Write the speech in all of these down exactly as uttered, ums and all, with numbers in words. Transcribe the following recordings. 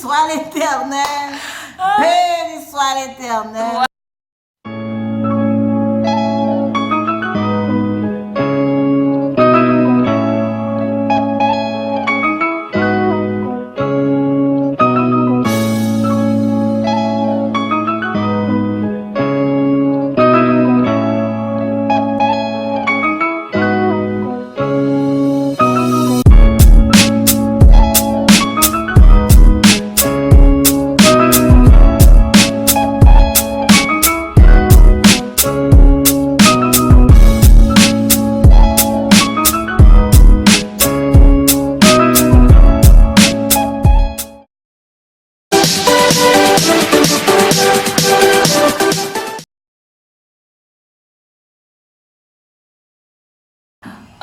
Soit l'Éternel. Béni soit l'Éternel.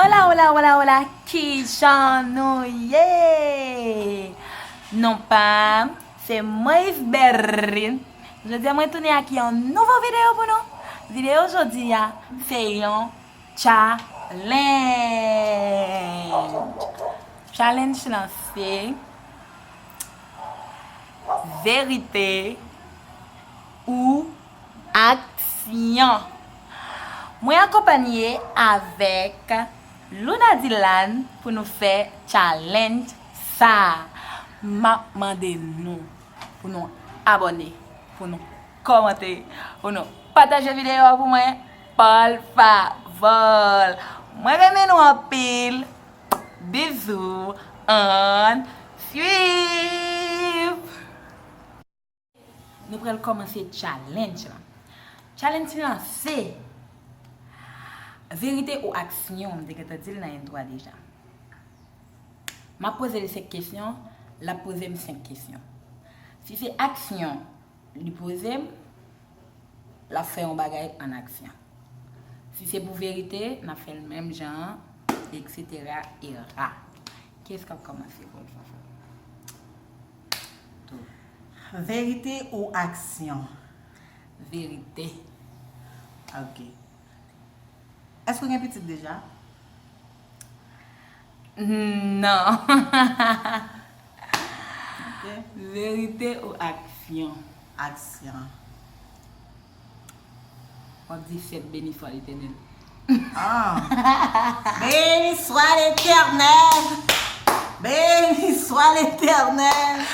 Hola, hola, hola, hola, kijan nou ye? Non pa m, se Moise Berlin. Jodi a mwen tounen ak yon nouvo videyo pou nou. Videyo jodi a, se yon challenge. Challenge lan se verite ou aksyon. Mwen akonpanye avèk Luna Dylan pou nou fè challenge sa. M ap mande nou pou nou abòne, pou nou kòmante, pou nou pataje videyo a pou mwen, por favor. Mwen renmen nou anpil. Bizou, ann swiv! Nou pral kòmanse challenge lan. Challenge lan se verite ou aksyon, m te gentan di l nan intro a deja. M ap poze l senk kesyon, l ap poze m senk kesyon. Si se aksyon, li poze m, l ap fè yon bagay an aksyon. Si se pou verite, n ap fè l menm jan an, et cetera, et cetera. Kiyès k ap kòmanse, por favor? Tou. Verite ou aksyon? Verite. Ok. Èske w gen pitit deja? Non. Ok. Verite ou aksyon? Aksyon. W ap di, sèt, beni swa Letènèl. Ah. Béni soit l'Éternel. Béni soit l'Éternel.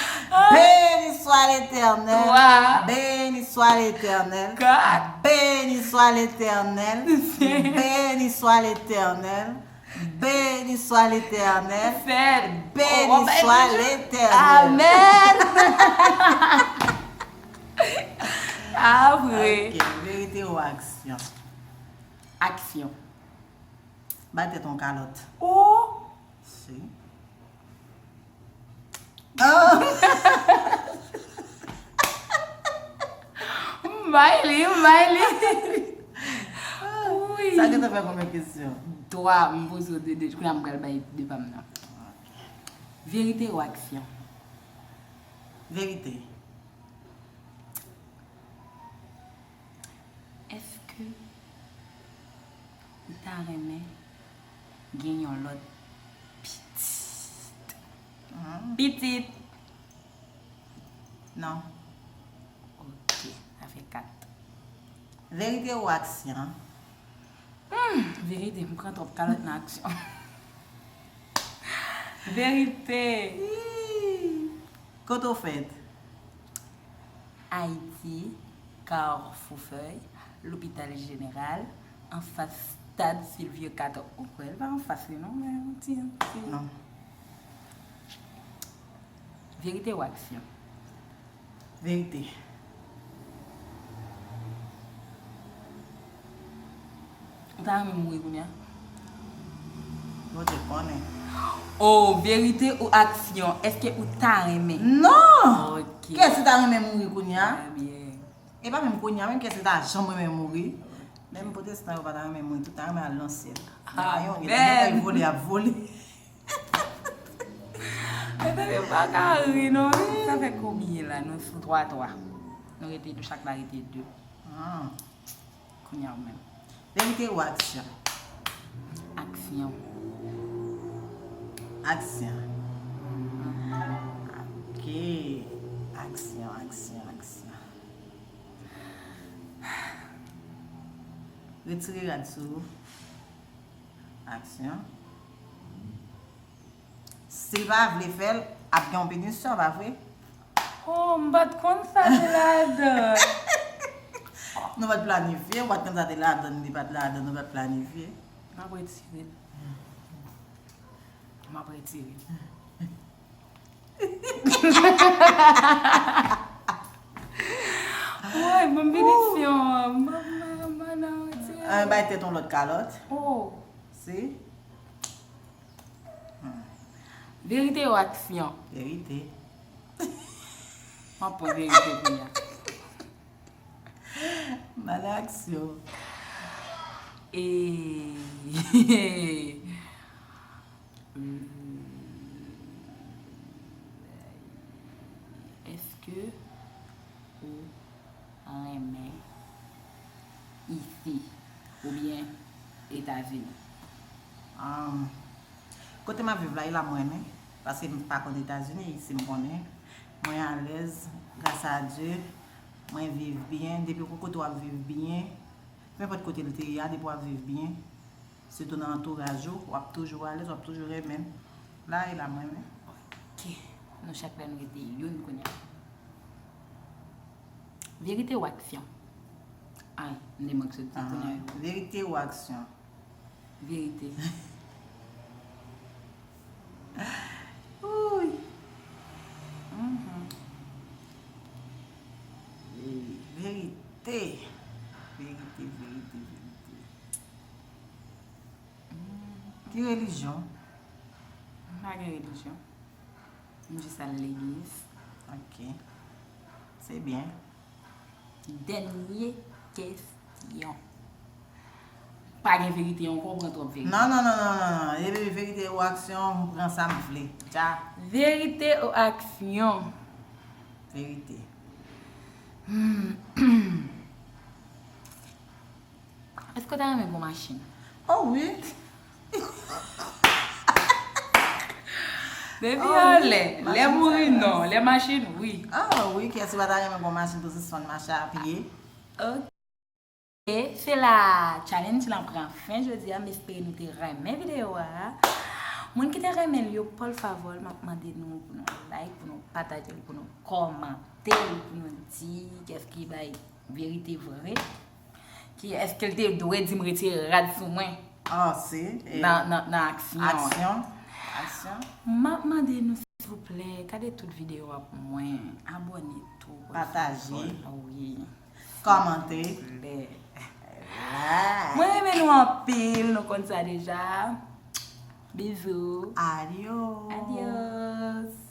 Béni soit l'Éternel. Twa. Béni soit l'Éternel. Kat. Béni soit l'Éternel. Senk. Béni soit l'Éternel. Béni soit l'Éternel. Sèt. Béni soit l'Éternel. Amèn. Apre. Ok, verite ou aksyon? Aksyon. Bay tèt yon kalòt. Ou? Si. Oh! M bay li, m bay li. Wi. Sa gentan fè konbyen kesyon? Twa, m poze w de, de, kounye a m pral bay de pa m nan. Ok. Verite ou aksyon? Verite. Èske ou ta renmen gen yon lòt pitit? Hmm. Pitit. Non. Ok, sa fè kat. Verite ou aksyon? Hmm, verite, m pran twòp kalòt nan aksyon. Verite. Ih, kote w fèt? Ayiti, Carrefour Feuille, Lopital Jeneral, anfas Stad Sylvio Cator. Ou kwè, l pa anfas li non, men yon ti, yon ti. Non. Verite ou aksyon? Verite. Ou ta renmen mouri kounye a? Bondye konnen. Oh, verite ou aksyon? Èske ou ta renmen? Non! Ok. Kiyès ki ta renmen mouri kounye a? Trè byen. E pa menm kounye a, menm kiyès ki ta janm renmen mouri? Menm pwotestan yo pa ta renmen mouri, tout ta renmen al nan syèl. Amèn. Nan yon, gen lè y vole, y ap vole. Mesye, yo pa ka ri non. Sa fè konbyen la? Nou sou twa twa. Nou rete, nou chak la rete de. Ah. Kounye a ou menm. Verite ou aksyon? Aksyon. Aksyon. Ok. Retire rad sou ou. Aksyon. Si l pa vle fè l, ap gen yon pinisyon, pa vre? Oh, m pa t konn sa te ladan. Nou pa t planifye, ou pa t konn sa te ladan, li pa t ladan, nou pa t planifye. M ap retire l. M ap retire l. Woy, bon pinisyon. M ap, m ap, m ap retire l. An, bay tèt yon lòt kalòt. Oh, Si? Verite ou aksyon? Verite. M ap pran verite kounye a. Mal aksyon. E èske ou renmen isi oubyen Etazini? Um, kote m ap viv la, e la m renmen. Paske m pa konn Etazini, isi m konnen. Mwen alèz, gras a Dye. Mwen viv byen. Depi yon kote w ap viv byen, nenpòt kote l te ye a, depi w ap viv byen, sitou nan antouraj ou, w ap toujou alèz, w ap toujou renmen l. La, e la m renmen. Ok. Nou chak la nou rete youn kounye a. Verite ou aksyon? Ay, m te mank soti kounye a. Verite ou aksyon? Verite. Ouy. Mhm. Verite. Verite, verite, verite. Ki relijyon? M pa gen relijyon. M jis al legliz. Ok. Se byen. Dènye kesyon. Pa gen verite ankò, ou pran twòp verite. Non, non, non, non, non, non. E verite ou aksyon, m pran sa m vle. Dja. Verite ou aksyon? Verite. Èske w ta renmen gon machin? Oh wi. Depi anlè, lè mouri non, lè machin wi. Oh wi, kiyès ki pa ta renmen gon machin pou sispann mache a pye? Ok. Se la challenge lan pran fen jodi a, m espere nou te renmen videyo a. Moun ki te renmen l yo, por favor, m ap mande nou pou nou like, pou nou pataje l, pou nou kòmante l, pou nou di kiyès ki bay verite vre. Ki èske l te dwe di m retire rad sou mwen? Ah, si. E Nan, nan, nan aksyon an. Aksyon. Aksyon. M ap mande nou silvouplè, gade tout videyo a pou mwen. Abòne tou. Pataje. Wi. Kòmante. Silvouplè. Like. Mwen renmen nou anpil, nou konn sa deja. Bizou. Adios. Adios.